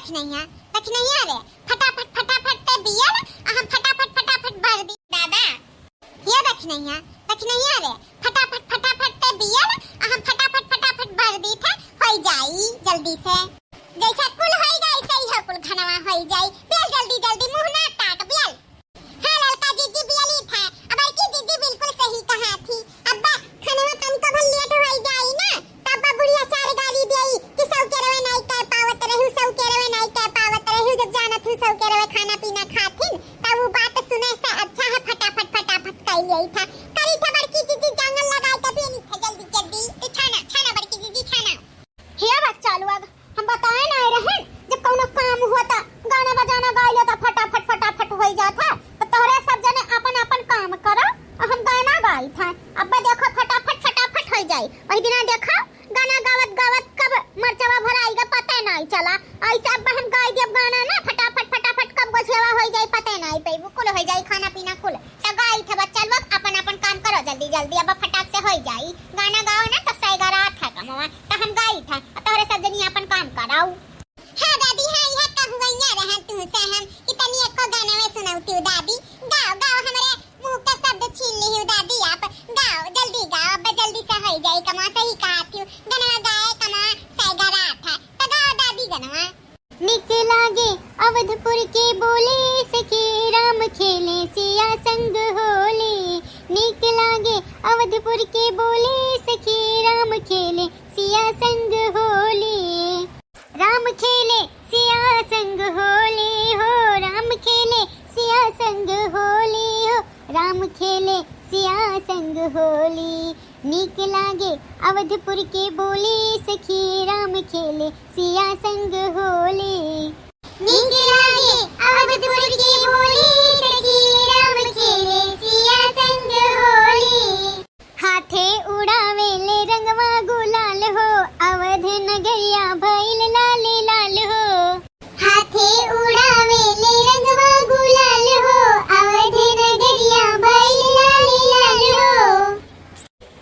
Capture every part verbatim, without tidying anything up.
दखिनैया, दखिनैया रे, फटाफट, फटाफट ते बियल, आ हम फटाफट, फटाफट भर दी। दादा, ये दखिनैया, दखिनैया रे, फटाफट, फटाफट ते बियल, आ हम फटाफट, फटाफट भर दी थे, होई जाई जल्दी से। जैसे कुल होई गई, सही हो कुल घनवा होई जाई। बियल जल्दी, जल्दी मुँह ना ताक, बियल। हाँ, ललका जीजी बियली था। अब बड़की जीजी बिल्कुल सही कहा थी। अब्बा, खानवा तनिको भर लेट होई जाई ना, तब बुढ़िया चार गाली देई कि सौ के रवे नाई कह पावत रहू, सौ के रवे नाई कह पावत रहू। जब जानत हूँ सौ के रवे खाना पीना खाथिन, तब वो बात सुने से अच्छा है फटाफट, फटाफट कई लेई था। करी था बड़की जीजी जांगल लगाई के बियली था, जल्दी, जल्दी। तू छाना, छाना बड़की जीजी, छाना। हे बच्चा लोग, हम बताए ना रहे, जब कौनो काम हुआ था, गाना बजाना गाई लेता, फटाफट, फटाफट होई जात है। तो तोहरे सब जने अपन अपन काम करो, और हम गाना गाई था। अब देखो, फटाफट, फटाफट होई जाई। वही दिना देखो, गाना गावत गावत कब मरचवा भराई गा, पता नहीं चला। ऐसे अब हम गाई देब गाना ना, फटाफट, फटाफट कब गोछेवा होई जाई, पता नहीं पेबू, कुल होई जाई, खाना पीना कुल। तो गाई थे बच्चा लोग, अपन अपन काम करो जल्दी जल्दी, अब फटाक से होई जाई। गाना गाओ ना, तो सैगा रात है कमवा, तो हम गाई थे, और तोहरे सब जनी अपन काम कराऊ। हाँ दादी, हाँ, यह कहुवैया रहन तुमसे हम कि तनी एको गाना में सुनौती दादी। गाओ, गाओ, हमरे मुंह का शब्द छीन ली हो दादी आप। गाओ, जल्दी गाओ, अब जल्दी से होई जाई कमवा, सही कहा थी। गनवा गाए कमवा सैगा रात है, तो गाओ दादी गनवा। नीक लागे अवधपुर के बोली, सखी राम खेले सिया संग होली। नीक लागे अवधपुर के बोली, सखी राम खेले सिया संग होली। राम खेले सिया संग होली हो, राम खेले सिया संग होली हो, राम खेले सिया संग होली। नीक लागे अवधपुर के बोली, सखी राम खेले सिया संग होली। नीक लागे अवधपुर के बोली, सखी राम खेले सिया संग होली। हाथे उड़ावे ले रंगवा गुलाल हो, अवध नगरिया भइल लाल लाल हो। हाथे उड़ावे ले रंगवा गुलाल हो, अवध नगरिया भइल लाल लाल हो।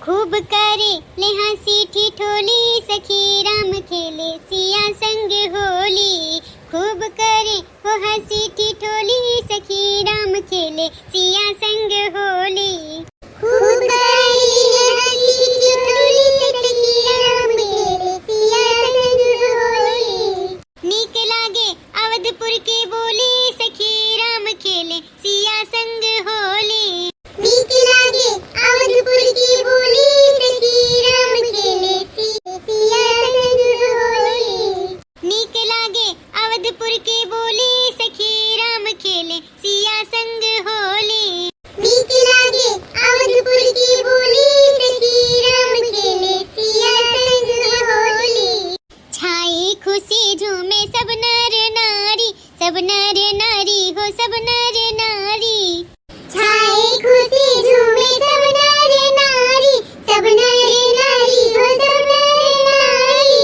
खूब करे ले हँसी ठिठोली, सखी राम खेले सिया संग होली। खूब करे हो हँसी ठिठोली, सखी राम खेले सिया संग होली। खूब करे ले हँसी ठिठोली, सखी राम खेले सिया संग होली। नीक लागे अवधपुर के बोली, सखी राम खेले सिया संग होली। नीक लागे अवधपुर के बोली, सखी राम खेले सि-, सिया संग होली। नीक लागे अवधपुर के बोली, सखी राम खेले सिया संग होली। नीक लागे अवधपुर के बोली, सखी राम खेले सिया संग होली। छाई खुशी झूमे सब नर नारी, सब नर नारी हो, सब नर नारी। छाई खुशी झूमे सब नर नारी, सब नर नारी हो, सब नर नारी।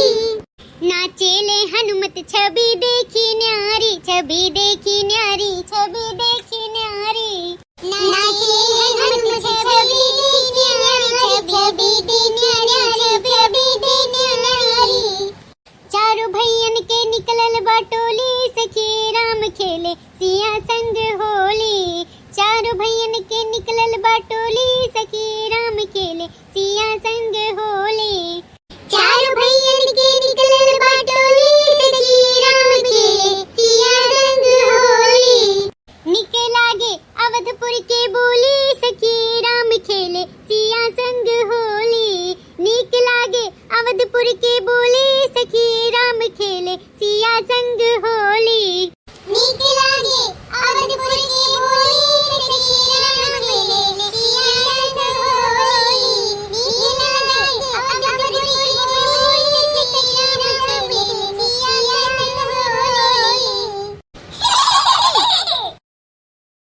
नाचे ले हनुमत छवि देखी न्यारी, छवि देखी न्यारी, छवि देखी न्यारी। नाचे ले हनुमत छवि देखी न्यारी, छवि देखी न्यारी, छवि देखी न्यारी। चारों भैयन के निकलल बा टोली, सखी राम खेले सिया संग होली। चारों भैयन के निकलल बा टोली, सखी राम खेले सिया संग होली। चारों भैयन के निकलल बा टोली, सखी राम खेले सिया संग होली। नीक लागे अवधपुर के बोली, सखी राम खेले सिया संग होली। नीक लागे अवधपुर के बोली, सखी राम खेले सिया संग